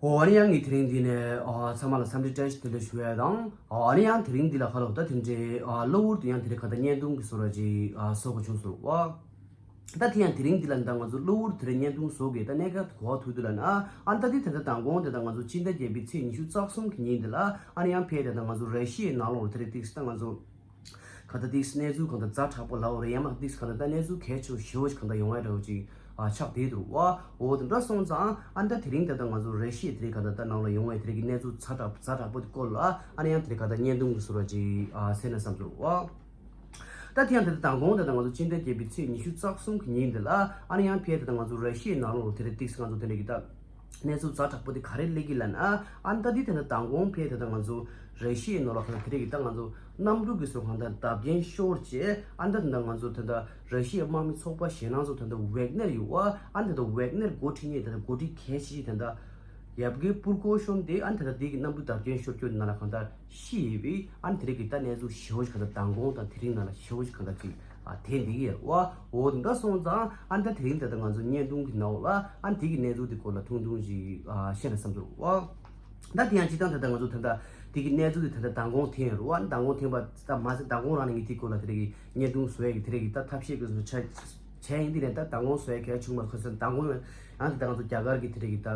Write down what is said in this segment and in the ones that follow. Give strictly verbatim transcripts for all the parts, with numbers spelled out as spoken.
ཨོ་ཨ་ནི་ཡང་ངས་དེ་རིང་འདི་ནས་ཨ་ཚང་མ་ལ་འཚམས་འདྲི་བཀྲ་ཤིས་བདེ་ལེགས་ཞུ་ཡ་དང་། ཨོ་ཨ་ནི་ཡང་དེ་རིང་འདི་ལ་ཁ་ལོ་ད་དེ་འདྲའི་ཨ་གློ་བུར་དུ་ཡང་དེ་རིང་ག་ད་བརྙན་ཐུང་གི་བཟོ་འདྲ་ཅིག་ཨ་བཟོ་དགོས་བྱུང་སོང་བ། ད་དེ་ཡང་དེ་རིང་འདི་ལ་ད་ང་ཚོ་གློ་བུར་དེ་རིང་བརྙན་ཐུང་བཟོ་དགོས་ད་གནད་འགག་གོ་བ་ཐུག་དུས་ལ་ན། ཨ་ད་དེ་ད་ད་མདང་དགོང་དེ་ད་ང་ཚོ་སྤྱི་ཟླ་བརྒྱད་པའི་ཚེས་ཉི་ཤུ་རྩ་གསུམ་གི་ཉིན་འདི་ལ་ཨ་ནི་ཡང་ཕེ་དེ་ད་ང་ཚོ་ར་ཤི་ཡའི་ནང་ལོགས་ལ་དེ་རིང་ཏིག་ད་ང་ཚོ་ག་ད་ཏིག་གནས་ཚུལ་ག་ད་ཛ་དྲག་པོ་ལབ་རེད། ཡང་མ་ཏིག་ག་ད་ད་གནས་ཚུལ་གལ་ཆེ་བོ་ཞེ་བོ་ཞིག་ག་ད་ཡོང་ཡ་འདྲ་བོ་ཅིག་ཨ་ཆགས་བསྡད་འདུག་བ། འོ་དེ་འདྲ་སོང་ཙང་ཨ་ད་དེ་རིང་ད་ད་ང་ཚོ་ར་ཤི་ཡའི་དེ་རིང་ག་ད་ད་ནང་ལ་ཡོང་བའི་དེ་རིང་གི་གནས་ཚུལ་ཛ་དྲག་ཛ་དྲག་པོ་དེ་སྐོར་ལ་ཨ་ནི་ཡང་དེ་རིང་ག་ད་བརྙན་ཐུང་གི་བཟོ་འདྲ་ཅིག་ཨ་བཟོས་ན་བསམ་འདུག་བ། ད་དེ་ཡང་ད་ལྟ་མདང་དགོང་ད་ལྟ་ང་ཚོ་སྤྱི་ཟླ་བརྒྱད་པའི་ཚེས་ཉི་ཤུ་རྩ་གསུམ་གྱི་ཉིན་འདི་ལ་ཨ་ནི་ཡང་ཕེ་ད་ལྟ་ང་ཚོ་ར་ཤི་ཡའི་ནང་ལོགས་དེ་རིང་ཏིག་ང་ཚོ་དེ་འདྲ་གི་ད་གནས་ཚུལ་ཛ་དྲག་པོ་དེ་ག་རེ་སླེབས་ཀྱི་ལབ་ན། ཨ་ད་དེ་ད་ལྟ་མདང་དགོང་ཕེ་ད་ལྟ་ང་ཚོ་ར་ཤི་ཡའི་ནང་ལོགས་ཁ་དེ་རིང་གི་ད་ང་ཚོ་གནམ་གྲུ་གི་སོ་གང་ད་བརྡབ་སྐྱོན་ཤོར་རྗེས་ཨ་ད་ད་ལྟ་ང་ཚོ་ད་ལྟ་ར་ཤི་ཡའི་དམག་མི་ཚོགས་པ་གཞན་ནང་ཚོ་ད་ལྟ་ཝེག་ནེར་ཡོད་བ། ཨ་ད་ད་ཝེག་ནེར་འགོ་ཁྲིད་མཁན་ད་ལྟ་འགོ་ཁྲིད་གལ་ཆེ་ད་ལྟ་ཡབ་གི་པུར་གོ་ཤོན་དེ་ཨ་ནི་ད་ལྟ་དེ་གི་གནམ་གྲུ་བརྡབ་སྐྱོན་ཤོར་སྐྱོན་ནང་ལ་གང་ལྟར་ཤི་ཡོད་པས། ཨ་ནི་དེ་རིང་གི་ད་གནས་ཚུལ་ཞེ་བོ་ཞིག་གང་ལྟར་མདང་དགོང་དང་དེ་རིང་ནང་ལ་ཞེ་བོ་ཞིག་གང་ལྟར་ཅིག་ཨ་དེ་འདི་གི་ཡོད་བ། འོ་དེ་འདྲ་སོང་ཙང་ཨ་ནི་ད་དེ་རིང་ད་ལྟ་ང་ཚོ་བརྙན་ཐུང་གི་ནང་ལ་ཨ་ནི་དེ་གི་གནས་ཚུལ་དེ་སྐོར་ལ་ཐུང་ཐུང་ཅིག་ཨ་བཤད་ན་བསམ་འདུག་བ། ད་དེ་ཡང་སྤྱིར་བཏང་ད་ལྟ་ང་ཚོ་ད་ལྟ་དེ་གི་གནས་ཚུལ་དེ་ད་ལྟ་མདང་དགོང་ཐོན་ཡོད་རེད་བ། མདང་དགོང་ཐོན་པ་ད་མ་ཟད་མདང་དགོང་རང་ནས་ངས་དེ་སྐོར་ལ་དེ་རིང་གི་བརྙན་ཐུང་བཟོ་ཡས་ཀྱི་དེ་རིང་གི་ད་ཐབས་ཤེས་ཀྱི་བཟོ་བྱ་བྱས་ཡིན། དེ་ནས་ད་མདང་དགོང་བཟོ་ཡ་གལ་བྱུང་མ་ཁ་སང་མདང་དགོང་ཡང་ད་ལྟ་ང་ཚོ་རྒྱ་གར་གྱི་དེ་རིང་གི་ད་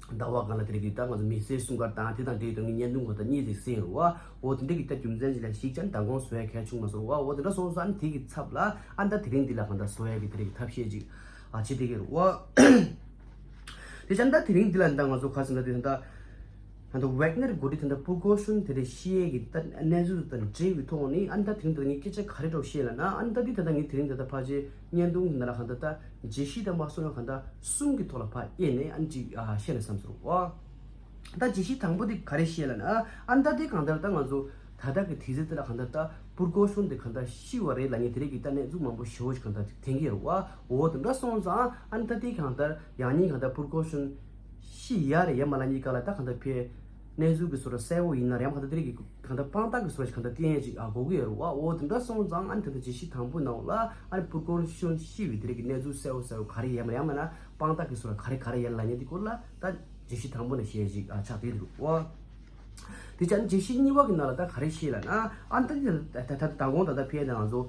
ཟླ་བ་སྒང་ལ་དེ་རིང་གི་ད་ང་ཚོ་མི་སེར་སྲུང་སྐར་དང་དེ་དང་འབྲེལ་ཡོད་ཀྱི་བརྙན་ཐུང་གང་ལྟར་གཉིས་ཙམ་གསན་ཡོད་བ། འོ་དེ་འདྲ་གི་ད་རྒྱུ་མཚན་ཅིག་ལ་གཞིགས་ཀྱང་མདང་དགོང་བཟོ་ཡ་གལ་བྱུང་མ་སོང་བ། འོ་དེ་འདྲ་སོང་ཙང་དེ་གི་ཚབ་ལ་ཨ་ད་དེ་རིང་འདི་ལ་གང་ལྟར་བཟོ་ཡ་གི་དེ་རིང་གི་ཐབས་ཤེས་ཅིག་ཨ་བྱེད་བསྡད་ཀྱི་རེད་བ། དེ་ཙང་ད་དེ་རིང་འདི་ལ་ད་ང་ཚོ་ག་ཟེར་ན་དེ་ད་ད་ད་ཝེག་ནེར་འགོ་ཁྲིད་ད་ད་པུར་གོ་ཤུན་དེ་རིང་ཤི་ཡས་ཀྱི་ད་གནས་ཚུལ་དང་འབྲེལ་བའི་ཐོག་ནས་ཨ་ནི་ད་དེ་རིང་ད་ངས་སྐད་ཆ་ག་རེ་འདྲ་བཤད་ལབ་ན། ཨ་ནི་ད་འདི་ད་ད་ངས་དེ་རིང་ད་ད་ཕལ་ཆེར་བརྙན་ཐུང་གི་ནང་ལ་གང་ལྟར་ད་བརྗོད་གཞི་དང་མ་སོང་ཡང་གང་ལྟར་གསུམ་གྱི་ཐོག་ལ་ཕར་དབྱེ་ནས་ཨ་ནི་ཅིག་ཨ་བཤད་ན་བསམ་སོང་བ། ད་བརྗོད་གཞི་དང་པོ་དེ་ག་རེ་བཤད་ལབ་ན། ཨ་ནི་ད་དེ་གང་ལྟར་ད་ང་ཚོ་ད་ལྟ་གི་དུས་ཚོད་དེ་ལ་གང་ལྟར་ད་པུར་གོ་ཤུན་དེ་གང་ལྟར་ཤི་བ་རེད་ལབ་མཁན་དེ་རིང་གི་ད་གནས་ཚུལ་མང་པོ་ཞེ་པོ་ཞིག་གང་ལྟར་ཐོན་གྱི་ཡོད་བ། འོ་དེ་འདྲ་སོང་ཙང་ཨ་ནི་ད་དེ་གང་ལྟར་ཡང་སྙིང་གང་ལྟར་པུར་གོ་ཤུན་ཤི་ཡ་རེད་ཡ་མ་ལབ་མཁན་ག་ལ་ད་གང་ལྟར་ཕེ་གནས་ཚུལ་གྱི་བཟོ་འདྲ་གསལ་བོ་ཡིན་ན་རེད་ཡ་མ་གང་ལྟར་དེ་རིང་གི་གང་ལྟར་དཔང་རྟགས་ཀྱི་བཟོ་འདྲ་ཞིག་གང་ལྟར་བསྟན་ཡས་ཅིག་ཨ་དགོས་ཀྱི་ཡོད་རེད་བ། འོ་དེ་འདྲ་སོང་ཙང་ཨ་ནི་ད་ལྟ་བརྗོད་གཞི་དང་པོ་ནང་ལ་ཨ་ནི་པུར་གོ་ཤུན་ཤི་བའི་དེ་རིང་གི་གནས་ཚུལ་གསལ་བོ་གསལ་བོ་ག་རེ་ཡོད་མ་རེད་ཡ་མ་ན་དཔང་རྟགས་ཀྱི་བཟོ་འདྲ་ག་རེ་ག་རེ་ཡོད་ལབ་མཁན་དེ་སྐོར་ལ་ད་བརྗོད་གཞི་དང་པོ་ནས་བཤད་ཅིག་ཨ་ཆགས་བསྡད་འདུག་བ། དེ་ཙང་བརྗོད་གཞི་གཉིས་པ་གི་ནང་ལ་ད་ག་རེ་བཤད་ལབ་ན། ཨ་ནི་ད་ད་ད་ད་དང་གོང་ད་ལྟ་ཕེ་ནང་ང་ཚོ་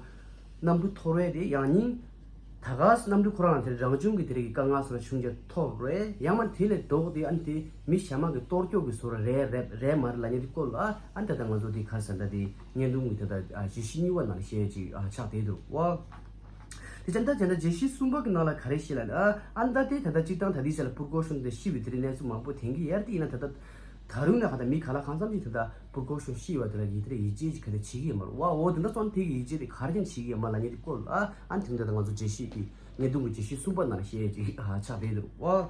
གནམ་གྲུ་འཐོར་བའི་དེ་ཡང་སྙིང་ད་ག་གནམ་གྲུ་ཁོ་རང་ལ་དེ་རང་བྱུང་གི་དེ་རིགས་ཀྱི་དཀའ་ངལ་སོགས་བྱུང་རྗེས་འཐོར་རེད། ཡང་མ་དེ་ལས་ལྡོག་སྟེ་ཨ་ནི་དེ་མི་གཞན་མ་གི་གཏོར་སྐྱོན་གྱི་བཟོ་འདྲ་རེད་རེད་རེད་མ་རེད་ལབ་མཁན་དེ་སྐོར་ལ་ཨ་ནི་ད་ལྟ་ང་ཚོ་དེ་ག་རེ་ཟེར་འདྲ་དེ་བརྙན་ཐུང་གི་ད་ལྟ་ཨ་བརྗོད་གཞི་གཉིས་པ་ནང་ལ་བཤད་ཅིག་ཨ་ཆགས་བསྡད་འདུག་བ། དེ་ཙང་ད་དེ་འདྲ་བརྗོད་གཞི་གསུམ་པ་གི་ནང་ལ་ག་རེ་བཤད་ལབ་ན། ཨ་ནི་ད་དེ་ད་ལྟ་སྤྱིར་བཏང་ད་ལྟའི་ཆ་ལ་པུར་གོ་ཤུན་དེ་ཤི་བའི་དེ་རིང་གནས་ཚུལ་མང་པོ་ཐོན་གྱི་ཡོད་རེད། དེ་ཡིན་ན་ད་ལྟ་ད་རུང་ན་ག་ད་མི་ག་ལ་གང་འཚམ་ཅིག་ད་ལྟ་པུར་གོ་ཤུན་ཤི་བ་དེ་ལ་ཡིད་དེ་ཡིད་ཆེས་ཅིག་ག་ད་བྱེད་ཀྱི་ཡོད་མ་རེད་བ། འོ་དེ་འདྲ་སོང་དེ་གི་ཡིད་ཆེས་དེ་ག་རེ་བྱས་ནས་བྱེད་ཀྱི་ཡོད་མ་ལབ་མཁན་དེ་སྐོར་ལ་ཨ་ནི་དེ་འདྲ་ད་ང་ཚོ་བརྗོད་གཞི་གི་བརྙན་ཐུང་གི་བརྗོད་གཞི་གསུམ་པ་ནང་ལ་བཤད་ཅིག་ཨ་ཆགས་བསྡད་འདུག་བ།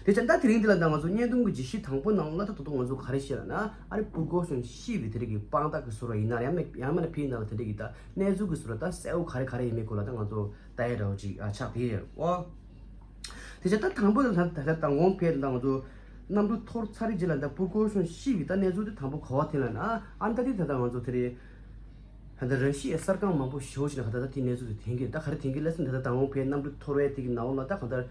དེ་ཙང་ད་དེ་རིང་འདི་ལ་ད་ང་ཚོ་བརྙན་ཐུང་གི་བརྗོད་གཞི་དང་པོ་ནང་ལ་ད་ད་དུང་ང་ཚོ་ག་རེ་བཤད་ལབ་ན། ཨ་ནི་པུར་གོ་ཤུན་ཤི་བའི་དེ་རིང་གི་དཔང་རྟགས་ཀྱི་བཟོ་འདྲ་ཡིན་ན་ཡང་མ་ཡང་མིན་ན་ཕེ་ནང་ལ་དེ་འདྲ་གི་ད་གནས་ཚུལ་གྱི་བཟོ་འདྲ་ད་གསལ་བོ་ག་རེ་ག་རེ་ཡིན་མིན་སྐོར་ལ་ད་ང་ཚོ་ལྟ་ཡ་འདྲ་བོ་ཅིག་ཨ་ཆགས་བསྡད་ཡོད་རེད་བ། དེ་ཙང་ད་དང་པོ་ལ་ད་ད་ད་དང་གོང་ཕེ་ད་ང་ཚོ་གནམ་གྲུ་འཐོར་ཚར་རེད་རྗེས་ལ་ད་པུར་གོ་ཤུན་ཤི་བའི་ད་གནས་ཚུལ་དེ་དང་པོ་ག་བ་ཐོན་ལབ་ན། ཨ་ནི་ད་དེ་ད་ད་ང་ཚོ་དེ་རིང་ད་ལྟ་ར་ཤི་ཡའི་གསར་ཁང་མང་པོ་ཞེ་པོ་ཞིག་ནང་ད་ལྟ་དེ་གནས་ཚུལ་དེ་ཐོན་གྱི་རེད། ད་ག་རེ་ཐོན་གྱི་ལབ་ཟེར་ན། ད་ལྟ་དང་པོ་ཕེ་གནམ་གྲུ་འཐོར་བའི་དེ་གི་ནང་ལ་ད་གང་ལྟར་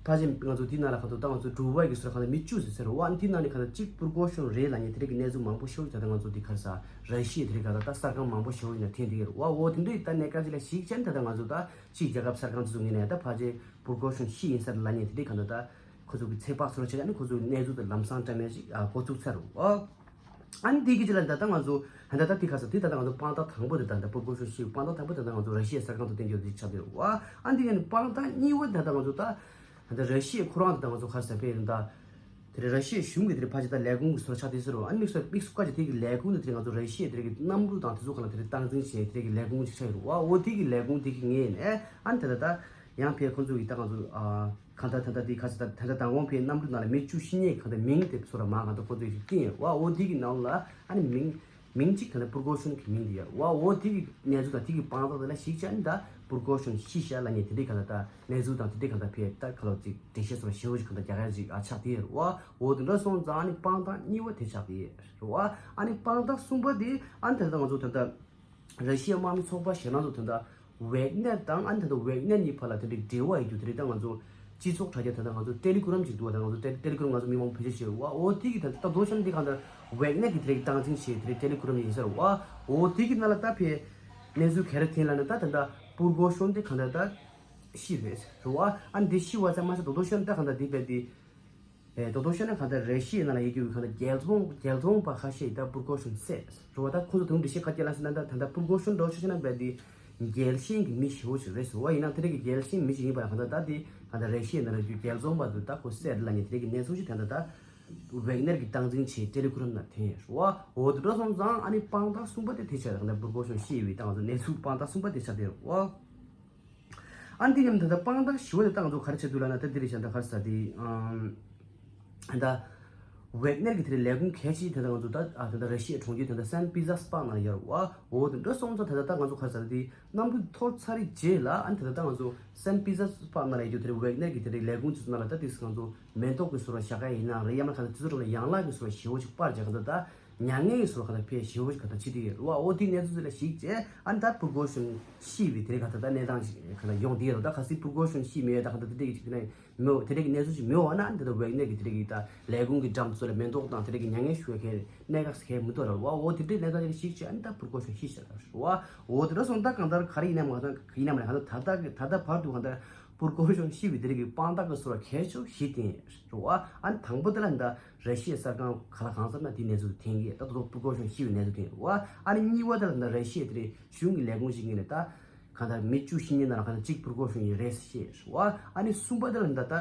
ཕལ་ཆེར་ང་ཚོ་དེ་ནང་ལ་གང་ལྟར་ད་ང་ཚོ་འགྲུལ་པ་གི་སོ་གང་ལྟར་མི་བཅུ་ཙམ་ཟེར་བ། ཨ་ནི་དེ་ནང་ནས་གང་ལྟར་གཅིག་པུར་གོ་ཤུན་རེད་ལབ་མཁན་དེ་རིགས་ཀྱི་གནས་ཚུལ་མང་པོ་ཞེ་པོ་ད་ལྟ་ང་ཚོ་དེ་ག་རེ་ཟ་ར་ཤི་ཡའི་དེ་རིགས་གང་ལྟར་ད་གསར་ཁང་མང་པོ་ཞེ་པོ་ཡིན་ན་ཐོན་དེ་གི་རེད་བ། འོ་དེ་འདྲ་ཡི་ད་གནད་འགག་ཅིག་ལ་གཞིགས་ཅན་ད་ལྟ་ང་ཚོ་ད་ཕྱིའི་རྒྱལ་ཁབ་གསར་ཁང་ཚོ་ངོས་ནས་ད་ཕལ་ཆེར་པུར་གོ་ཤུན་ཤི་ཡིན་ས་རེད་ལབ་མཁན་དེ་རིགས་གང་ལྟར་ད་ཁོ་ཚོ་གི་ཚོད་དཔག་སོ་ར་བྱས་ན་ཨ་ནི་ཁོ་ཚོ་གི་གནས་ཚུལ་དེ་ལམ་སང་བཀྲམ་ཡ་ཅིག་ཨ་འགོ་བཙུགས་ཚར་རེད་བ། ཨ་ནི་དེ་གི་ཅི་ལ་ད་ལྟ་ང་ཚོ་ད་ལྟ་དེ་ག་ས་དེ་ད་ལྟ་ང་ཚོ་དཔང་རྟགས་དང་པོ་དེ་ད་ལྟ་པུར་གོ་ཤུན་ཤི་དཔང་རྟགས་དང་པོ་དེ་ད་ང་ཚོ་ར་ཤི་ཡའི་གསར་ཁང་དུ་བསྟན་རྒྱུ་དེ་ཆགས་བསྡད་རེད་བ། ཨ་ནི་དེ་གི་ནི་དཔང་རྟགས་གཉིས་པ་ད་ལྟ་ང་ཚོ་ད་ད་ལྟ་ར་ཤི་ཡའི་ཁོ་རང་དེ་ད་ང་ཚོ་ག་ས་ཕེ་ཡིན་ད། དེ་རེད། ར་ཤི་ཡའི་གཞུང་གི་དེ་རེད་ཕལ་ཆེར་ད་ལས་ཁུངས་ཀྱི་སོ་ཆགས་དེ་ཟེར་རོ། ཨ་ནི་དམིགས་སུ་དམིགས་སུ་བཀར་གྱི་དེ་གི་ལས་ཁུངས་དེ་དེ་རེད་ང་ཚོ་ར་ཤི་ཡའི་དེ་རེད་གི་གནམ་གྲུ་དང་དེ་ཚོ་ག་ལ་དེ་རེད་སྟངས་འཛིན་བྱེད་དེ་རེད་གི་ལས་ཁུངས་ཅིག་ཆགས་ཡོད་རེད་བ། འོ་དེ་གི་ལས་ཁུངས་དེ་གི་ངོས་ནས་ཨ་ནི་ད་ལྟ་ད་ཡང་ཕེ་ཁོང་ཚོ་གི་ད་ང་ཚོ་ཨ་གང་ལྟར་ད་ལྟ་དེ་ག་ས་ད་ད་ལྟ་དང་པོ་ཕེ་གནམ་གྲུ་ནང་ལ་མི་བཅུ་ཤི་མཁན་གང་ལྟར་མིང་དེ་ཚོ་ར་མ་གང་ལྟར་ཁོང་ཚོ་གི་བསྟན་ཡོད་བ། འོ་དེ་གི་ནང་ལ་ཨ་ནི་མིང་མིང་གཅིག་ད་ལྟ་པུར་གོ་ཤུན་གྱི་མིང་དེ་ཡོད་བ། འོ་དེ་གི་གནས་ཚུལ་དང་དེ་གི་དཔང་རྟགས་དེ་ལ་གཞིགས་བྱས་ནས་ད་པུར་གོ་ཤུན་ཤི་ཤག་ལབ་མཁན་དེ་འདྲའི་གང་ལྟར་ད་གནས་ཚུལ་དང་དེ་འདྲའི་གང་ལྟར་ཕེ་ད་ག་ལོ་ཅིག་འགྲེལ་བཤད་སོགས་ཞེ་པོ་ཅིག་གང་ལྟར་རྒྱག་ཡ་ཅིག་ཨ་ཆགས་བསྡད་ཡོད་རེད་བ། འོ་དེ་འདྲ་སོང་ཙང་ཨ་ནི་དཔང་རྟགས་གཉིས་པ་དེ་ཆགས་བསྡད་ཡོད་རེད་བ། ཨ་ནི་དཔང་རྟགས་གསུམ་པ་དེ་ཨ་ནི་ད་ལྟ་ང་ཚོ་ད་ལྟ་ར་ཤི་ཡའི་དམག་མི་ཚོགས་པ་གཞན་ལ་ཚོ་ད་ལྟ་ཝེག་ནེར་དང་ཨ་ནི་ད་ལྟ་ཝེག་ནེར་གཉིས་བར་ལ་དེ་འདྲའི་འབྲེལ་བ་ཡོད་རྒྱུ་དེ་རེད། ད་ང་ཚོ་ སྤྱི་ཚོགས་དྲ་རྒྱ་ད་ལྟ་ང་ཚོ་ཊེ་ལི་གྷི་རམ་ཅིག་འདུག་བ། ད་ང་ཚོ་ཊེ་ཊེ་ལི་གྷི་རམ་ང་ཚོ་མི་མང་པོ་བེད་སྤྱོད་བྱེད་བ། འོ་དེ་གི་ད་ད་མདོར་བཤད་ན་འདི་གང་ལྟར་ཝེག་ནེར་གི་དེ་རིགས་སྟངས་འཛིན་བྱེད་དེ་རིགས་ཊེ་ལི་གྷི་རམ་ཡིན་ས་རེད་བ། འོ་དེ་གི་ནང་ལ་ད་ཕེ་གནས་ཚུལ་ག་རེ་ཐོན་ལབ་ན། ད་ད་ད་པུར་གོ་ཤོན་དེ་གང་ལྟར་ད་ཤི་བས་རེད་བ། ཨ་འདི་ཤི་བ་ཙམ་མ་ཟད་ད་མདོར་བཤད་ན་ད་གང་ལྟར་འདི་བས་དེ། ཨེ་ད་མདོར་བཤད་ན་གང་ལྟར་ར་ཤི་ཡའི་ནང་ལ་ཡོད་རྒྱུ་གི་གང་ལྟར་རྒྱལ་བཙོང་རྒྱལ་བཙོང་པ་ཁ་ཤས་ད་པུར་གོ་ཤོན་བསད་རེད་བ། ད་ཁོ་ཚོ་དུང་འདི་ཤེས་ཁ་སྐྱེལ་ལ་ཟེར་ན། ད་ད་ད་པུར་གོ་ཤོན་འདྲ་བོ་ཆ་བཞག་ན་བས་དེ་རྒྱལ་ཞེན་གྱི་མི་ཞེ་བོ་ཞིག་རེད་ཟེར་བ། ཡིན་ན་དེ་འདྲ་གི་རྒྱལ་ཞེན་མི་ཞིག་ཡིན་པ་ལ་གང་ལྟར་ད་དེ་གང་ལྟར་ར་ཤི་ཡའི་ནང་ལ་རྒྱུ་རྒྱལ་བཙོང་པ་ཚོ་ད་ཁོ་བསད་རེད་ལབ་མཁན་དེ་འདྲ་གི་གནས་ཚུལ་ཞིག་ད་ལྟ་ད་ཝེག་ནེར་གྱི་སྟངས་འཛིན་བྱེད་ཊེ་ལི་གྷི་རམ་ནང་ཐོན་ཡོད་རེད་བ། འོ་དེ་འདྲ་སོང་ཙང་ཨ་ནི་དཔང་རྟགས་གསུམ་པ་དེ་དེ་ཆགས། ད་གང་ལྟར་པུར་གོ་ཤོན་ཤི་བའི་སྟངས་ཚོ་གནས་ཚུལ་དཔང་རྟགས་གསུམ་པ་དེ་ཆགས་བསྡད་ཡོད་རེད་བ། ཨ་འདི་མཉམ་ད་ལྟ་དཔང་རྟགས་བཞི་བ་དེ་ད་ང་ཚོ་ག་རེ་བྱེད་འདུག་ལབ་ན། ད་འདི་རེད་བཞག་ད་ག་རེ་ཟེར་དེ་ཨམ། ད་ཝེག་ནེར་གྱི་དེ་རིང་ལས་ཁུངས་གལ་ཆེ་དེ་ད་ང་ཚོ་ད་ཨ་ད་ད་ར་ཤི་ཡའི་གྲོང་ཁྱེར་དེ་ད་སན་པི་ཛར་སྦུར་ནང་ཡོད་རེད་བ། འོ་དེ་འདྲ་སོང་ཙང་ད་ད་ད་ང་ཚོ་ག་རེ་ཟེར་དེ་གནམ་གྲུ་འཐོར་ཚར་རྗེས་ལ་ཨ་ནི་ད་ད་ད་ང་ཚོ་སན་པི་ཛར་སྦུར་ནང་ཡོད་རྒྱུ་དེ་རིང་ཝེག་ནེར་གྱི་དེ་རིང་ལས་ཁུངས་ཚོ་ནང་ལ་ད་དེ་ང་ཚོ་མེ་ཏོག་གི་བཟོ་འདྲ་བཞག་ག་ཡིན་ན་རེད། ཡང་ན་ག་ད་དེ་ཚོ་གྲོང་ལ་ཡན་ལག་གི་བཟོ་འདྲ་ཞེ་བོ་ཅིག་པར་བརྒྱབ། ག་ད་ད་མྱ་ངན་གྱི་བཟོ་འདྲ་ག་ད་ཕེ་ཞེ་བོ་ཅིག་ག་ད་བྱེད་དེ་ཡོད་རེད་བ། འོ་དེ་གནས་ཚུལ་ཚོ་ལ་གཞིགས་བྱས་ཨ་ནི་ད་པུར་གོ་ཤོན་ཤི་བའི་དེ་རིང་ག་ད་ད་གནས་སྟངས་ཅིག་ག་ད་ཡོང་དེ་ཡོད་རེད། ད་གལ་སྲིད་པུར་གོ་ཤོན་ཤི་མེད་ད་ག་ད་དེ་འདྲ་གི་ཅིག་དེ་ནས། མེད་དེ་འདྲ་གི་གནས་ཚུལ་ཞིག་མེད་པ་ན་འདི་ལྟར་ཝེག་ནེར་གྱི་དེ་འདྲ་གི་ད་ལས་ཁུངས་ཀྱི་འགྲམ་ཚོ་ལ་མེ་ཏོག་དང་དེ་འདྲ་གི་མྱ་ངན་ཞུ་བའི་གནད་འགག་གལ་མི་འདུག་ར་བ། འོ་དེ་འདྲའི་གནས་སྟངས་ཅིག་ཞིག་བྱས་ཨ་ནི་ད་པུར་གོ་ཤོན་ཤི་ཤག་ར་བ། འོ་དེ་འདྲ་སོང་ད་གང་ལྟར་ག་རེ་ཡིན་ནའང་གང་ལྟར་ཡིན་ནའང་གང་ལྟར་ད་ལྟ་གི་ད་ལྟ་བར་དུ་གང་ལྟར་པུར་གོ་ཤོན་ཤི་བའི་དེ་འདྲ་གི་དཔང་རྟགས་ཀྱི་ཚོར་བ་གལ་ཆེ་ཤོས་ཤིག་དེ་ར་བ། ཨ་ནི་དང་པོ་དེ་ལ་ད་ར་ཤི་ཡའི་གསར་ཁང་ག་ལ་གང་ཟེར་ན་དེའི་གནས་ཚུལ་དེ་འཐེན་གྱི་ད་དུང་པུར་གོ་ཤོན་ཤི་བའི་གནས་ཚུལ་དེ་ར་བ། ཨ་ནི་གཉིས་པ་དེ་ལ་ད་ར་ཤི་ཡའི་དེ་རེད། གཞུང་གི་ལས་ཁུངས་ཤིག་ངོས་ནས་ད་གང་ལྟར་མི་བཅུ་བཞི་ཉིན་ནང་ལ་གང་ལྟར་གཅིག་པུར་གོ་ཤོན་ཡིན་རེད་ཟེར་བ། ཨ་ནི་གསུམ་པ་དེ་ལ་ད་ད་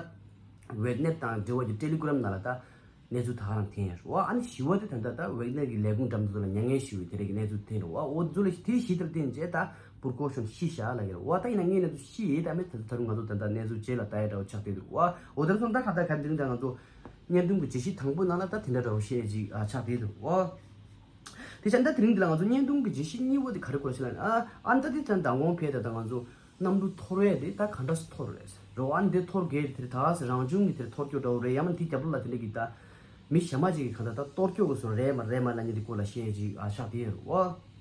ཝེག་ནེར་དང་འབྲེལ་བ་གྱི་ཊེ་ལི་གྷི་རམ་ནང་ལ་ད་གནས་ཚུལ་ད་ག་རང་འཐེན་ཡོད་རེད་བ། ཨ་ནི་བཞི་བ་དེ་ད་ལྟ་ད་ཝེག་ནེར་གྱི་ལས་ཁུངས་འགྲམ་དུ་ལ་མྱ་ངན་ཞུ་བའི་དེ་རིགས་ཀྱི་གནས་ཚུལ་འཐེན་རེད་བ། འོ་ཚོ་ལ་དེ་བཞི་དེར་བརྟེན་བྱས་ད་པུར་གོ་ཤོན་ཤི་ཤག་ལབ་ཡོད་རེད་བ། ད་ཡིན་ན་ངས་གནས་ཚུལ་ཤི་ཡིན་ད་མེད་ད་ད་རུང་ང་ཚོ་ད་ལྟ་གནས་ཚུལ་རྗེས་ལ་ལྟ་ཡ་འདྲ་བོ་ཆགས་བསྡད་འདུག་བ། འོ་དེར་སོང་ད་ག་ད་ག་དེ་རིང་ད་ང་ཚོ་བརྙན་ཐུང་གི་བརྗོད་གཞི་དང་པོ་ནང་ལ་ད་དེ་འདྲ་འདྲ་བོ་བཤད་ཅིག་ཨ་ཆགས་བསྡད་འདུག་བ། དེ་བྱས་ད་དེ་རིང་འདི་ལ་ང་ཚོ་བརྙན་ཐུང་གི་བརྗོད་གཞི་གཉིས་པ་དེ་ག་རེ་སྐོར་ཞིག་ལབ་ན། ཨ་ཨ་ད་དེ་ད་མདང་དགོང་ཕེ་ད་ད་ང་ཚོ་གནམ་གྲུ་འཐོར་བས་དེ་ད་ག་འདྲ་སེ་འཐོར་རེད་རོ། ཨ་ནི་དེ་འཐོར་གས་དེ་ད་ག་སེ་རང་བྱུང་གི་དེ་འཐོར་སྐྱོ་འདྲ་བོ་རེད། ཡང་ན་དེ་རྒྱབ་ལོགས་ལ་དེ་འདྲ་གི་ད་མི་གཞན་མ་ཅིག་གི་ག་ད་ད་གཏོར་སྐྱོ་གི་བཟོ་རེད་མ་རེད་མ་ལབ་མཁན་དེ་སྐོར་ལ་བཤད་ཅིག་ཨ་ཆགས་བསྡད་ཡོད་རེད་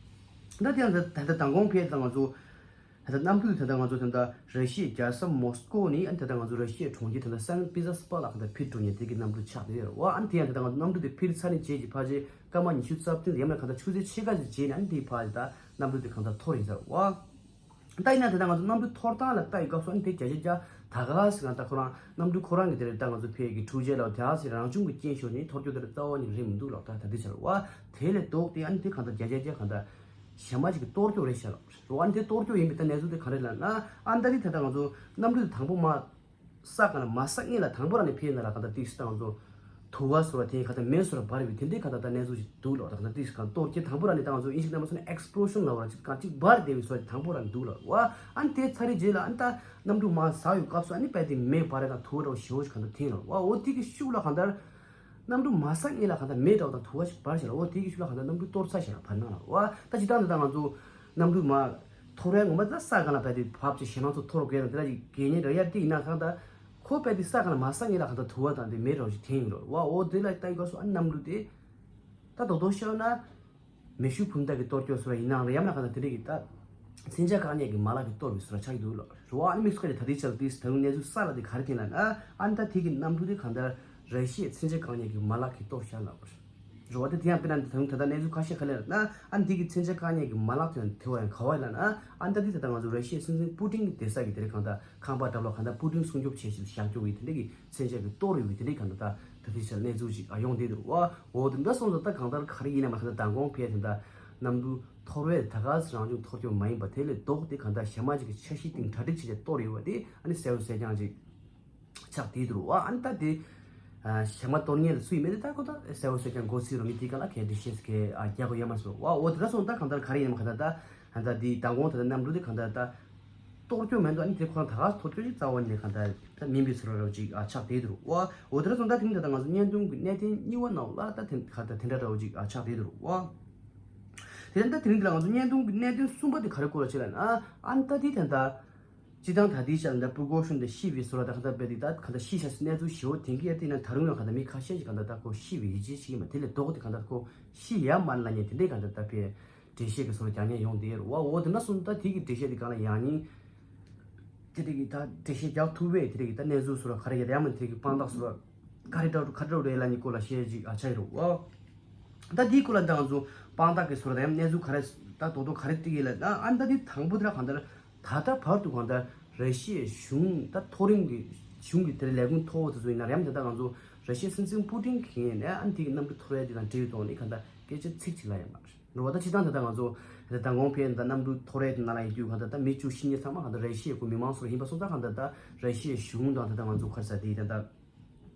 བ། ད་དེ་ཡང་ད་ད་ད་མདང་དགོང་ཕེ་ད་ང་ཚོ་ད་ལྟ་གནམ་གྲུ་དེ་ད་ལྟ་ང་ཚོ་ད་ལྟ་ར་ཤི་ཡའི་རྒྱལ་ས་མོ་སི་ཀོ་ནས་ཨ་ནི་ད་ལྟ་ང་ཚོ་ར་ཤི་ཡའི་གྲོང་ཁྱེར་ད་ལྟ་སན་པི་ཏེར་སྦུར་ལ་གང་ལྟར་འཕུར་འགྲོ་མཁན་དེ་གི་གནམ་གྲུ་ཆགས་བསྡད་ཡོད་རེད་བ། ཨ་ནི་དེ་ཡང་ད་ལྟ་ང་ཚོ་གནམ་གྲུ་དེ་འཕུར་ཚར་ནས་རྗེས་ཀྱི་ཕལ་ཆེར་སྐར་མ་ཉི་ཤུ་རྩ་བདུན་ཡང་མིན་གང་ལྟར་ཆུ་ཚོད་ཕྱེད་ཀ་ཙམ་རྗེས་ནས་ཨ་ནི་དེའི་ཕར་ད་གནམ་གྲུ་དེ་གང་ལྟར་འཐོར་ཡིན་ཟེར་བ། ད་ཡིན་ན་ད་ལྟ་ང་ཚོ་གནམ་གྲུ་འཐོར་སྟངས་ལ་ལྟ་ཡི་སྐབས་སུ་ཨ་ནི་དེ་བརྒྱ་ཆ་བརྒྱ་ད་ག་ཟེ་གང་ལྟར་ཁོ་རང་གནམ་གྲུ་ཁོ་རང་གི་དེ་རེད། ད་ང་ཚོ་ཕེ་གི་འཕྲུལ་ཆས་ལ་ད་ག་ཟེ་རང་བྱུང་གི་རྐྱེན་ཤོར་ནས་འཐོར་སྐྱོ་དེ་རྩ་བ་ནས་རེད་མི་འདུག་ལབ་ད་ད་དེ་ཆར་བ། དེ་ལས་ལྡོག་སྟེ་ཨ་ནི་དེ་གང་ལྟར་བརྒྱ་ཆ་བརྒྱ་གང་ལྟར་གཞན་མ་ཅིག་གི་གཏོར་སྐྱོ་རེད་ཤག་ལབ་རེད་བ། ཨ་ནི་དེ་གཏོར་སྐྱོ་ཡིན་པའི་ད་གནས་ཚུལ་དེ་ག་རེ་ལབ་ན། ཨ་ནི་ད་དེ་ད་ལྟ་ང་ཚོ་གནམ་གྲུ་དེ་དང་པོ་མ་ས་གང་ལ་མ་ས་ངེས་ལ་དང་པོ་རང་ནས་ཕེ་ན་ལ་གང་ལྟར་ཏིག་སི་ད་ང་ཚོ་དུ་བ་སོ་ར་དེ་གང་ལྟར་མེ་སོ་ར་འབར་བའི་དེ་འདྲའི་གང་ལྟར་ད་གནས་ཚུལ་ཞིག་འདུག་ལབ་ད་གང་ལྟར་ཏིག་སི་གང་གཏོར་སྐྱོ་དང་པོ་རང་ནས་ད་ང་ཚོ་ཨིན་ཇི་གནམ་མ་སོ་ནས་ཨེག་སི་པི་ལོ་ཤན་ལབ་ར་ཅིག་གང་ཅིག་འབར་བསྡད་པའི་སོ་ར་དང་པོ་རང་འདུག་ལབ་བ། ཨ་ནི་དེ་ཚར་རེ་རྗེས་ལ་ཨ་ནི་ད་གནམ་གྲུ་མ་ཟག་ཡོད་སྐབས་སུ་ཨ་ནི་དཔེ་དེ་མེ་འབར་ར་དང་དུ་བ་འདྲ་བོ་ཞེ་བོ་ཞིག་གང་ལྟར་འཐེན་ལབ་བ། འོ་དེ་གི་ཤུགས་ལ་གང་ལྟར་གནམ་གྲུ་མ་ཟག་ངེས་ལ་གང་ལྟར་མེ་འདྲ་བོ་དང་དུ་བ་ཞིག་འབར་ཤག་ལ། འོ་དེ་གི་ཤུགས་ལ་གང་ལྟར་གནམ་གྲུ་གཏོར་ཚར་ཤག་ལ་བར་སྣང་ལ། འོ་ད་ཇི་ལྟར་འདི་ད་ང་ཚོ་གནམ་གྲུ་མ་འཐོར་བའི་ངོ་མ་ད་ས་གང་ལ་བས་དེ་བབ་ཅིག་ཞེད་སྣང་ཚོ་འཐོར་དགོས་ན་དེ་ལ་ཅིག་གལ་ཉེན་རེད་ཡ། དེ་ཡིན་ན་གང་ལྟར་ཁོ་བས་དེ་ས་གང་ལ་མ་ཟག་ངེས་ལ་གང་ལྟར་དུ་བ་དང་དེ་མེ་འདྲ་བོ་ཞིག་འཐེན་ཡོང་རོགས། འོ་འོ་དེ་ལ་ལྟ་ཡི་སྐབས་སུ་ཨ་གནམ་གྲུ་དེ་ད་རྡོག་རྡོག་ཤོར་ན། མེ་ཤུགས་འཕུར་མདའ་གི་གཏོར་སྐྱོ་སོགས་ཡིན་ནའང་རེད། ཡང་ན་གང་ལྟར་དེ་འདྲ་གི་ད་མཚོན་ཆ་བཀག་ཉར་གྱི་མ་ལག་གི་གཏོར་བའི་བཟོ་འདྲ་ཆགས་ཀྱི་འདུག་ལ། རེད་བ། ཨ་ནི་དམིགས་སུ་བཀར་ཏེ་ད་ལྟའི་ཆར་དུས་ད་རུང་གནས་ཚུལ་གསར་ལ་དེ་ག་རེ་ཐོན་ལབ་ན། ཨ་ནི་ད་དེ་གི་གནམ་གྲུ་དེ་གང་ལྟར་ར་ཤི་ཡའི་མཚོན་ཆ་བཀག་ཉར་གྱི་མ་ལག་གིས་གཏོར་བཞག་ལབ་པ་རེད། རེད་བ། དེ་དེ་ཡང་དཔེར་ན་ད་རུང་ད་ལྟ་གནས་ཚུལ་ཁ་ཤས་ག་ལབ་ན། ཨ་ནི་དེ་གི་མཚོན་ཆ་བཀག་ཉར་གྱི་མ་ལག་དེ་ཡང་དེ་བ་ཡང་ག་བ་ལབ་ན། ཨ་ནི་ད་དེ་ད་ལྟ་ང་ཚོ་ར་ཤི་ཡའི་སྲིད་འཛིན་པུ་ཏིན་གྱི་བསྡད་ས་གི་དེ་རེད། གང་ལྟར་ཁང་པ་འདྲ་བོ་ལ་གང་ལྟར་པུ་ཏིན་སྲུང་སྐྱོབ་བྱེད་ཆེད་བཞག་རྒྱུ་བའི་དེ་འདྲ་གི་མཚོན་ཆ་གི་གཏོར་ཡོད་པའི་དེ་འདྲའི་གང་ལྟར་ད་ད་ལྟའི་ཆར་གནས་ཚུལ་ཞིག་ཨ་ཡོང་བསྡད་འདུག་བ། འོ་དེ་འདྲ་སོང་ཙང་ད་གང་ལྟར་ག་རེ་ཡིན་ནའང་གང་ལྟར་མདང་དགོང་ཕལ་དེ་འདྲ་གནམ་གྲུ་འཐོར་བས་ད་ག་སེ་རང་བྱུང་འཐོར་སྐྱོ་མ་ཡིན་པ་དེ་ལས་ལྡོག་སྟེ་གང་ལྟར་གཞན་མ་ཅིག་གི་འཆར་གཞི་སྟེང་གྲ་སྒྲིག་བྱས་ཏེ་གཏོར་ཡོད་པ་དེ་ཨ་ནི་གསལ་པོ་གསལ་རྐྱང་ཅིག་ཆགས་བསྡད་འདུག་བ། ཨ་ནི་ད་དེ་ཨ་གཞན་མ་གཏོར་མཁན་ལ་སུ་ཡིན་མིན་དེ་ད་ཁོ་ད་གསལ་པོ་གསལ་རྐྱང་མགོ་ཚོས་རོགས་མི་དེ་ག་ལ་གལ་ཏེ་ཤེས་གལ་ཨ་རྒྱག་དགོས་ཡ་མ་སོང་བ། འོ་དེ་འདྲ་སོང་ད་གང་ལྟར་ག་རེ་ཡིན་ནའང་གང་ལྟར་ད་ཨ་ད་དེ་མདང་དགོང་ད་ལྟ་གནམ་གྲུ་དེ་གང་ལྟར་ད། གཏོར་སྐྱོ་མེད་འདུག་ཨ་ནི་དེ་ཁོ་རང་ད་ག་གཏོར་སྐྱོ་ཞིག་རྩ་བ་ནས་གང་ལྟར་ད་མིན་པའི་བཟོ་འདྲ་འདྲ་བོ་ཅིག་ཨ་ཆགས་བསྡད་འདུག་བ། འོ་དེ་འདྲ་སོང་ད་དེ་རིང་ད་ལྟ་ང་ཚོ་བརྙན་ཐུང་གི་གནད་དོན་གཉིས་པ་ནང་ལ་ད་དེ་ག་ད་དེ་འདྲ་འདྲ་བོ་ཅིག་ཨ་ཆགས་བསྡད་འདུག་བ། དེ་ད་དེ་རིང་འདི་ལ་ང་ཚོ་བརྙན་ཐུང་གི་གནད་དོན་གསུམ་པ་དེ་ག་རེ་སྐོར་ལ་ཆེ་ལབ་ན། ཨ་ནི་ད་དེ་ད་ལྟ་སྤྱི་བཏང་ད་ལྟའི་ཆར་ད་པུར་གོ་ཤོན་དེ་ཤི་བའི་བཟོ་འདྲ་ད་གང་ལྟར་བས་དེ་ད་གང་ལྟར་ཤི་ཤག་ཟེར་གནས་ཚུལ་ཞེ་བོ་དེང་གི་ཡ་དེ་ན་ད་རུང་ཡང་གང་ལྟར་མི་ཁ་ཤས་ཤིག་གང་ལྟར་ད་ཁོ་ཤི་བའི་ཡིད་ཆེས་ཤིག་ཡིན་པ་དེ་ལས་ལྡོག་སྟེ་གང་ལྟར་ཁོ་ཤི་ཡ་མ་ལབ་མཁན་དེ་འདྲའི་གང་ལྟར་ད་བས། འགྲེལ་བཤད་ཀྱི་བཟོ་འདྲ་རྒྱག་མཁན་ཡོང་བསྡད་ཡོད་རེད་བ། འོ་དེ་འདྲ་སོང་ད་དེ་གི་འགྲེལ་བཤད་དེ་གང་ལ་ཡང་སྙིང་ དེ་རིགས་ཀྱི་ད་འགྲེལ་བཤད་རྒྱག་ཐུབ་པའི་དེ་རིགས་ཀྱི་ད་གནས་ཚུལ་སོགས་ལ་ག་རེ་ཡོད་ཡང་མིན་དེ་རིགས་ཀྱི་དཔང་རྟགས་སོགས་ལ་ག་རེ་འདྲ་ག་རེ་འདྲ་རེད་ལབ་ནི་སྐོར་ལ་བཤད་ཅིག་ཨ་ཆགས་ཡོད་རེད་བ། ད་དེའི་སྐོར་ལ་ད་ང་ཚོ་དཔང་རྟགས་ཀྱི་སོགས་ལ་ད་ཡང་གནས་ཚུལ་ག་རེ་ད་རྡོག་རྡོག་ག་རེ་བཏིག་ཡོད་ལབ་ན་ཨ་ད་དེ་དང་པོ་དེ་ལ་གང་ལྟར་ད་ལྟ་བར་དུ་གང་ལྟར་ར་ཤི་ཡའི་གཞུང་ད་མཐོ་རིམ་གྱི་གཞུང་གི་དེ་ལས་ཁུངས་མཐོ་བོ་དེ་ཚོ་ཡིན་ན་རེད་ཡང་དེ་ད་ང་ཚོ་ར་ཤི་ཡའི་སྲིད་འཛིན་པུ་ཏིན་གྱིས་ནས་ཨ་དེ་གི་གནམ་གྲུ་ཐོར་བའི་དེ་དང་འབྲེལ་བའི་ཐོག་ནས་གང་ལྟར་སྐད་ཆ་ཚིག་གཅིག་ལབ་ཡོད་མ་རེད། རེད་བ། ད་སྤྱིར་བཏང་ད་ལྟ་ང་ཚོ་ད་མདང་དགོང་ཕེབས་ད་གནམ་གྲུ་ཐོར་རེད་དེ་ནང་ལ་ཡིན་དུས་གང་ལྟར་ད་མི་བཅུ་བཞི་གཉིས་ཚང་མ་གང་ལྟར་ར་ཤི་ཡའི་གོ་མི་མང་སོགས་ཡིན་པ་སོང་ཙང་གང་ལྟར་ད་ར་ཤི་ཡའི་གཞུང་དང་ད་ལྟ་ང་ཚོ་ག་རེ་ཟེར་དེ་ད་ལྟ་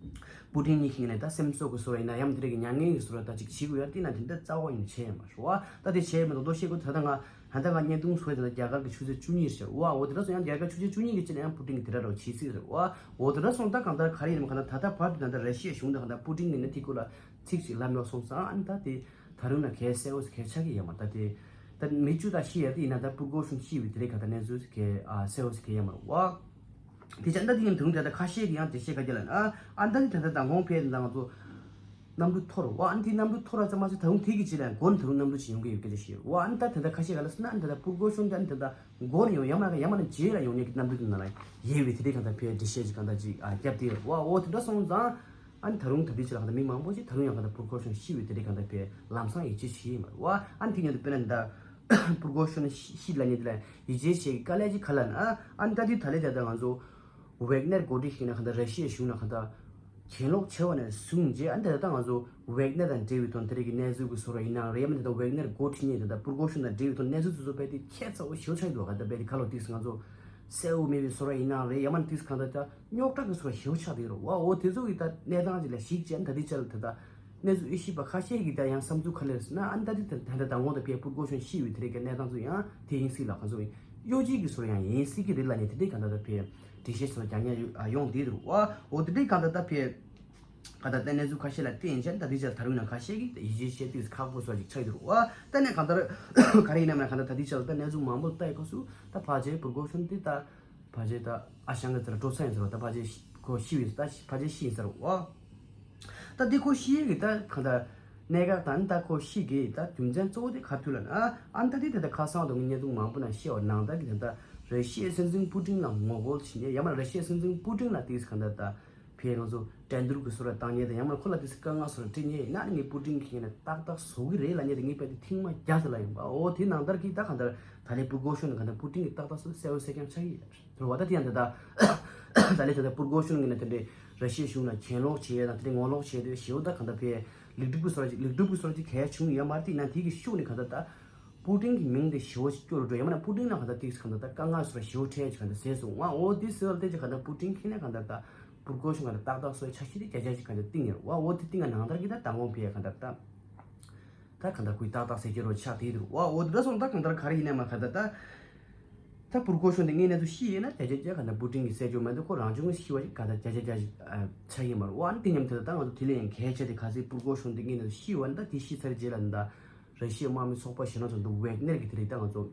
པུ་ཏིན་གཉིས་ཀྱི་ནས་ད་སེམས་གསོ་གི་བཟོ་འདྲ་ཡིན་ན་ཡང་དེ་རིགས་ཀྱི་མྱ་ངན་གྱི་བཟོ་འདྲ་ད་ཅིག་བྱེད་དགོས་ཡ་དེ་ན་དེ་འདྲ་རྩ་བ་ཡིན་བྱས་ཡ་མ་རེད་བ། ད་དེ་བྱས་མི་འདུག་མདོ་བཤད་དགོས། ད་ལྟ་ང་ད་ལྟ་ང་བརྙན་ཐུང་བཟོས་དེ་ལ་རྒྱ་གར་གྱི་ཆུ་ཚོད་བཅུ་གཉིས་རེད་བ། འོ་དེ་འདྲ་སོང་ཡང་རྒྱ་གར་ཆུ་ཚོད་བཅུ་གཉིས་ཀྱི་ཕྱི་ལ་ཡང་པུ་ཏིན་གྱིས་དེ་འདྲ་རོགས་བྱེད་སྲིད་རེད་བ། འོ་དེ་འདྲ་སོང་ད་གང་ལྟར་ག་རེ་ཡིན་ནམ་གང་ལྟར་ད་ལྟ་བར་དུ་ད་ལྟ་ར་ཤི་ཡའི་གཞུང་དང་གང་ལྟར་པུ་ཏིན་གྱིས་ནས་དེ་སྐོར་ལ་ཚིག་ཅིག་ལབ་མེད་སོང་ཙང་ཨ་ནི་ད་དེ་ད་རུང་ན་གལ་གསལ་བོ་ཞིག་གལ་ཆགས་ཀྱི་ཡོད་མ་རེད། ད་དེ་ད་མི་བཅུ་དང་བཞི་ཡོད་དེ་ཡིན་ན་ད་པུར་གོ་ཤོན་བཞི་ཡོད་དེ་རེད། ག་ད་གནས་ཚུལ་གལ་ཨ་གསལ་བོ་ཞིག་གལ་ཡོད་མ་རེད་བ། དེ་ཆ་ད་དེ་ཡིན་དུང་དེ་ད་ཁ་ཤས་ཀྱི་ཡང་དེ་ཤེས་ག་རྒྱ་ལ་ཨ་ཨ་ད་དེ་ད་ད་དང་ཁོང་ཕེབས་ད་ང་ཚོ་གནམ་གྲུ་ཐོར་བ་ཨ་ནི་དེ་གནམ་གྲུ་ཐོར་བ་ཙམ་མ་ཟད་ད་རུང་དེ་གི་ཅི་ལ་མགོ་ནས་ད་རུང་གནམ་གྲུ་ཅིག་ཡོང་གི་ཡོད་སྐད་ཆ་ཞིག་ཡོད་བ། ཨ་ནི་ད་དེ་ད་ཁ་ཤས་ག་ལ་སོང་ན་ཨ་ནི་ད་ད་པུར་གོ་ཤོན་ད་ཨ་ནི་ད་ད་མགོ་ནས་ཡོང་ཡ་མ་ཡ་མ་ན་རྗེས་ལ་ཡོང་ནས་ཀྱི་གནམ་གྲུ་དེ་ནང་ལ་ཡེ་བའི་དེ་དེ་གང་ལྟར་ཕེབས་འགྲེལ་བཤད་ཅིག་གང་ལྟར་ཅིག་ཨ་རྒྱབ་དེ་ཡོད་བ། འོ་དེ་འདྲ་སོང་ཙང་། ཨ་ནི་ད་རུང་ད་ལྟའི་ཆ་ལ་གང་ལྟར་མི་མང་པོ་ཞིག་ད་རུང་ཡང་གང་ལྟར་པུར་གོ་ཤོན་བཞི་ཡོད་དེ་རིགས་གང་ལྟར་ཕེབས་ལམ་སང་ཡིད་ཆེས་བྱེད་ཡིན་མ་རེད་བ། ཨ་ནི་དེ་ཉིད་དུ་དཔེར་ན་ད་པུར་གོ་ཤོན་བཞི་ལ་ཉིད་དེ་ལ་ཡིད་ཆེས་བྱེད་དཀའ་ལས་ཅིག་ག་ལ་ན་ཨ་ནི་ད་ལྟའི་ད་ལྟའི་ད་ང་ཚོ་ཝེག་ནེར་འགོ་ཁྲིད་ཞིག་ན་གང་ལྟར་ར་ཤི་ཡའི་གཞུང་ན་གང་ལྟར་གྱེན་ལོག་བྱས་པ་ནས་བཟུང་རྗེས་ཨ་ནི་ད་ལྟ་ང་ཚོ་ཝེག་ནེར་དང་འབྲེལ་བའི་དོན་དེ་རིགས་ཀྱི་གནས་ཚུལ་གྱི་བཟོ་འདྲ་ཡིན་ན་རེད་ཡ་མིན་ད་ལྟ་ཝེག་ནེར་འགོ་ཁྲིད་མཁན་ད་ལྟ་པུར་གོ་ཤོན་དང་འབྲེལ་བའི་དོན་གནས་ཚུལ་དེ་ཚོ་རྦད་དེ་ཁྱད་མཚར་བོ་ཞེ་པོ་ཆགས་ཡོད་འདུག་ག་ད་རྦད་དེ་ཁ་ལོ་ཏིག་ང་ཚོ་གསལ་བོ་མེད་པའི་བཟོ་འདྲ་ཡིན་ན་རེད་ཡ་མིན་ཏིག་གང་ལྟར་ད། རྙོག་དྲ་གི་བཟོ་འདྲ་ཞེ་པོ་ཆགས་བསྡད་ཡོད་རེད་བ། འོ་དེ་ཚོ་གི་ད་གནས་སྟངས་ཅིག་ལ་གཞིགས་བྱས་ད་ལྟའི་ཆ་ལ་ད་ལྟ་གནས་ཚུལ་དབྱེ་ཞིབ་པ་ཁ་ཤས་ཀྱིས་ད་ཡང་བསམ་ཚུལ་ག་རེ་ཟེར་ན་ཨ་ནི་ད་ལྟའི་ད་ལྟ་དང་པོ་ད་ཕེབས་པུར་གོ་ཤོན་བཞི་ཡོད་དེ་རིགས་ཀྱི་གནས་སྟངས་ཚོ་ཡང་དེ་ཡིན་སྲིད་ལ་ག་ཚོད་ཡིན་གཡོ་ཇུས་ཀྱི་བཟོ་འདྲ་ཡང་ཡིན་སྲིད་ཀྱི་རེད་ལབ་ནས་དེ་འདྲའི་གང་ལྟར་ད་ཕེབས་འགྲེལ་བཤད་བཟོ་འདྲ་རྒྱག་མཁན་ཡོད་ཨ་ཡོང་བསྡད་འདུག་བ། འོ་དེ་འདྲའི་གང་ལྟར་ད་ཕེབས་གང་ལྟར་ད་གནས་ཚུལ་ཁ་ཤས་ལ་བརྟེན་བྱས་ད་ལྟའི་ཆ་ལ་ད་རུང་ཡང་ཁ་ཤས་ཀྱིས་ད་ཡིད་ཆེས་བྱེད་དུས་ཁག་པོ་བཟོ་འདྲ་ཅིག་ཆགས་ཀྱི་འདུག་བ། ད་ནས་གང་ལྟར་ག་རེ་ཡིན་ནམ་ན་གང་ལྟར་ད་ལྟའི་ཆ་ལ་ད་གནས་ཚུལ་མང་པོ་ལྟ་ཡི་སྐབས་སུ་ད་ཕལ་ཆེར་པུར་གོ་ཤོན་དེ་ད། ཕལ་ཆེར་ད་ཨ་ཞང་གི་ཚེ་ལ་འགྲོ་ས་ཡིན་ཟེར་བ་ད་ཕལ་ཆེར་ཤི་ཁོ་ཤི་བའི་ད་ཕལ་ཆེར་ཤི་ཡིན་ཟེར་བ། ད་འདི་ཁོ་ཤི་ཡས་ཀྱི་ད་གང་ལྟར་གནད་འགག་དང་ད་ཁོ་ཤི་གི་ད་རྒྱུ་མཚན་གཙོ་བོ་དེ་ག་རེ་ཐུག་ལབ་ན་ཨ་ད་འདི་ད་ད་ཁ་སང་དུ་ངས་བརྙན་ཐུང་མང་པོ་ནང་བཤད་པ་ནང་ལྟར་གྱི་ད་ད་རེ་ཤི་ཡའི་སྲིད་འཛིན་པུ་ཏིན་ལ་ངོ་རྒོལ་བྱེད་མཁན་ཡང་མིན་རེ་ཤི་ཡའི་སྲིད་འཛིན་པུ་ཏིན་ལ་དེས་གང་ལྟར་ད་ཕེ་ང་ཚོ་འགྲན་བསྡུར་གྱི་བཟོ་འདྲ་བཏང་མཁན་དང་ཡང་མིན་ཁོ་ལ་དེས་དཀའ་ངལ་བཟོ་འདྲ་སྤྲད་མཁན་ཡིན་ན་ནི་ངས་པུ་ཏིན་གྱི་ངོས་ནས་ཏག་ཏག་བཟོ་གི་རེད་ལབ་མཁན་དེ་ངས་དཔེ་དེ་ཐེངས་མ་བརྒྱ་ཙམ་ལ་ཡིན་པ་འོ་དེ་ནང་ལྟར་གྱི་ད་གང་ལྟར་ད་ལས་པུར་གོ་ཤོན་ནི་གང་ལྟར་པུ་ཏིན་གྱི་ཏག་ཏག་བཟོ་གསལ་བོ་གསལ་རྐྱང་ཆགས་ཀྱི་ཡོད། རེད་བ། ད་དེ་ཡང་དེ་ད་ད་ལས་དེ་ད་པུར་གོ་ཤོན་གྱི་ནས་དེ་འདྲའི་ར་ཤི་ཡའི་གཞུང་ལ་གྱེན་ལོག་བྱེད་ཡས་དང་དེ་འདྲའི་ངོ་ལོག་བྱེད་དུས་ཞེ་པོ་ད་གང་ལྟར་ཕེ་ལེགས་གྲུབ་ཀྱི་བཟོ་འདྲ་ཅིག་ལེགས་གྲུབ་ཀྱི་བཟོ་འདྲ་ཅིག་གལ་བྱུང་ཡོད་མ་རེད། དེ་ཡིན་ན་དེ་གི་ཤུགས་ནས་གང་ལྟར་ད་པུ་ཏིན་གྱི་མིང་དེ་ཞེ་པོ་ཅིག་སྐྱོ་རུ་འགྲོ་ཡང་མིན་ན་པུ་ཏིན་ལ་གང་ལྟར་དེ་གང་ལྟར་ད་དཀའ་ངལ་བཟོ་འདྲ་ཞེ་པོ་འཕྲད་ཅིག་གང་ལྟར་ཟད་སོང་བ། འོ་དེ་ཟེར་བ་དེ་ཅིག་གང་ལྟར་པུ་ཏིན་གྱི་ནས་གང་ལྟར་ད་པུར་གོ་ཤོན་གང་ལྟར་ཏག་ཏག་བཟོ་ཡས་འཆར་གཞི་དེ་བརྒྱ་ཆ་ཅིག་གང་ལྟར་བཏིང་ཡོད་རེད་བ། འོ་དེ་བཏིང་བ་ནང་ལྟར་གྱི་ད་མདང་དགོང་ཕེ་གང་ལྟར་ད། ད་གང་ལྟར་ཁོའི་ཏག་ཏག་ཟེར་གྱི་རོ་ཆགས་དེ་འདུག་བ། འོ་དེ་འདྲ་སོང་ད་གང་ལྟར་ག་རེ་ཡིན་ནའི་མ་ག་ད་ད། ད་པུར་གོ་ཤོན་དེ་ངས་གནས་ཚུལ་ཤེས་ཡོད་ན་བརྒྱ་ཆ་བརྒྱ་གང་ལྟར་པུ་ཏིན་གྱིས་བསད་རྒྱུ་མ་གཏོགས་ཁོ་རང་བྱུང་ཤི་བ་ཞིག་ག་ད་བརྒྱ་ཆ་བརྒྱ་ཞིག་ཆགས་ཀྱི་མ་རེད་བ། ཨ་ནི་དེ་མཉམ་དུ་ད་ང་ཚོ་དེ་ལས་ཡང་གལ་ཆེ་དེ་ག་ཚོད་པུར་གོ་ཤོན་དེ་ངས་གནས་ཚུལ་ཤེས་ཡོད་ན་ད་དེ་ཤི་ཚར་རྗེས་ལ་ད་ར་ཤི་ཡའི་དམག་མི་ཚོགས་པ་གཞན་ལ་ཚོ་འདུག་ཝེག་ནེར་གྱི་དེ་རིགས་ད་ང་ཚོ།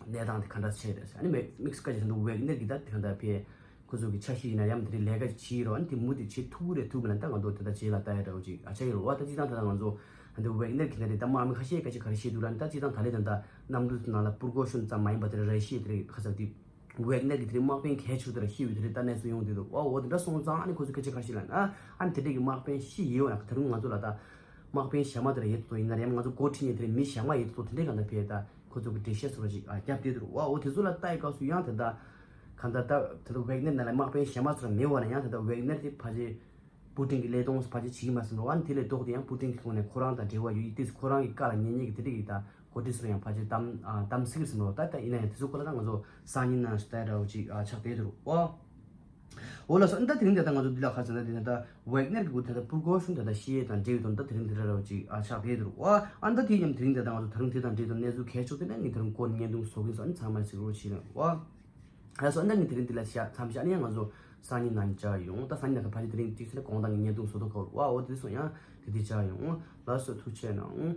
གནས་སྟངས་དེ་ག་འདྲ་ཆགས་རེད་ཟེར། ཨ་ནི་མེ་དམིགས་བཀའ་ཅི་ཟེར་འདུག་ཝེག་ནེར་གྱི་ད་དེ་ག་འདྲ་ཕེ་ཁོ་ཚོ་གི་འཆར་གཞི་ཡིན་ན་ཡང་དེ་རིང་ལས་ཀ་བྱེད་རོགས། ཨ་ནི་དེ་མུ་མཐུད་བྱེད་ཐུབ་ཀྱི་རེད་ཐུབ་མིན་ལ་ད་ང་ཚོ་དེ་ལྟ་བྱེད་ལ་ལྟ་ཡ་འདྲ་བོ་ཅིག་ཨ་ཆགས་ཡོད་རེད་བ། ད་སྤྱིར་བཏང་ད་ལྟ་ང་ཚོ་ཨ་འདི་ཝེག་ནེར་གྱི་ད་རེད་ད་དམག་མི་ཁ་ཤས་ཁ་ཤས་ག་རེ་བཤད་འདུག་ལ་ནི་ད་སྤྱིར་བཏང་ད་ལྟའི་ད་ལྟ་གནམ་གྲུ་ནང་ལ་པུར་གོ་ཤོན་ཙམ་མ་ཡིན་པ་དེ་རེད་ར་ཤི་ཡའི་དེ་རེད་ཁ་ཚ་དེ་ཝེག་ནེར་གྱི་དེ་རེད་དམག་དཔོན་གལ་ཆེ་དེ་ར་ཤི་ཡོད་དེ་རེད་ད་གནས་ཚུལ་ཡོང་དེ་འདུག་ཨ་འོ་དེ་འདྲ་སོང་ཙང་ཨ་ནི་ཁོ་ཚོ་སྐད་ཆ་ག་རེ་བཤད་ལ་ན་ཨ་ནི་དེ་འདྲས་ཀྱི་དམག་དཔོན་ཤི་ཡོད་ན་ད་རུང་ང་ཚོ་ལ་ད་དམག་དཔོན་གཞན་མ་དེ་ར་ཡོད་དོ་ཡིན་ན་རེད་ང་ཚོ་འགོ་ཁྲིད་མཁན་དེ་རེད་མི་གཞན་མ་ཡོད་དོ་དེ་འདྲས་ག་འདྲ་ཕེ་ད། ཁོ་ཚོ་གི་འགྲེལ་བཤད་སོགས་ཅིག་ཨ་རྒྱབ་བསྡད་འདུག་བ། འོ་དེ་ཚོ་ལ་ལྟ་ཡི་སྐབས་སུ་ཡང་དེ་འདྲ་གང་ལྟར་ད་དེ་ཚོ་ཝེག་ནེར་ནང་ལ་དམག་དཔོན་གཞན་མ་ཚོ་ལ་མེད་བ་ན་ཡང་དེ་འདྲ་ཝེག་ནེར་དེ་ཕལ་ཆེར་པུ་ཏིན་གྱི་ལས་དོན་ཕལ་ཆེར་བྱེད་ཀྱི་མ་སོང་བ། དེ་ལས་ལྡོག་སྟེ་ཡང་པུ་ཏིན་གྱི་ཁོངས་ནས་ཁོ་རང་དང་འབྲེལ་བ་ཡོད་ཡིན་དེ་ཁོ་རང་གི་བཀའ་ལ་ཉན་ཉན་གྱི་དེ་འདྲ་གི་ད་འགོ་ཁྲིད་ཚོ་ལ་ཡང་ཕལ་ཆེར་གཏམ་ཨ་གཏམ་ཟེར་གྱི་སོང་བ། ད་ད་ཡིན་ན་ཡང་དེ་ཚོ་སྐོར་ལ་ད་ང་ཚོ་སང་ཉིན་ནང་ལྟ་འདྲ་བོ་ཅིག་ཨ་ཆགས་བསྡད་འདུག་བ། འོ་ལགས་སོ། ཨ་ནི་ད་དེ་རིང་དེ་ལྟར་ང་ཚོ་འདི་ལ་ག་རེ་ཟེར་ན་དེ་ད་ལྟ་ཝེག་ནེར་གྱི་འགོ་ད་ལྟ་པུར་གོ་ཤོན་ད་ལྟ་ཤི་ཡས་དང་འབྲེལ་བའི་དོན་དག་དེ་རིང་འདི་འདྲ་ར་བ་ཅིག་ཨ་ཆགས་བསྡད་འདུག་བ། ཨ་ནི་ད་དེ་མཉམ་དེ་རིང་དེ་ད་ང་ཚོ་ད་རུང་དེ་དང་འབྲེལ་དང་གནས་ཚུལ་གལ་ཆེ་ཤོས་དེ་ནས་ངས་ད་རུང་སྐོར་བརྙན་ཐུང་བཟོ་གི་ཡིན་ས། ཨ་ནི་ཚང་མ་གཟིགས་རོགས་བྱེད་རོགས་བ། ལགས་སོ། ཨ་ནི་ད་ངས་དེ་རིང་འདི་ལ་བཞག་མཚམས་བཞག་ནས་ང་ཚོ་སང་ཉིན་ནང་བཅར་ཡོང་། ད་སང་ཉིན་ནང་ཕལ་ཆེར་དེ་རིང་གཅིག་ཚེ་ན་དགོང་དག་གི་བརྙན་ཐུང་བཟོ་ཐུབ་ཀྱི་རེད་བ། འོ་དེ་སོང་ཡང་དེ་དེ་བཅར་ཡོང་། ལགས་སོ། ཐུགས་རྗེ་གནང་།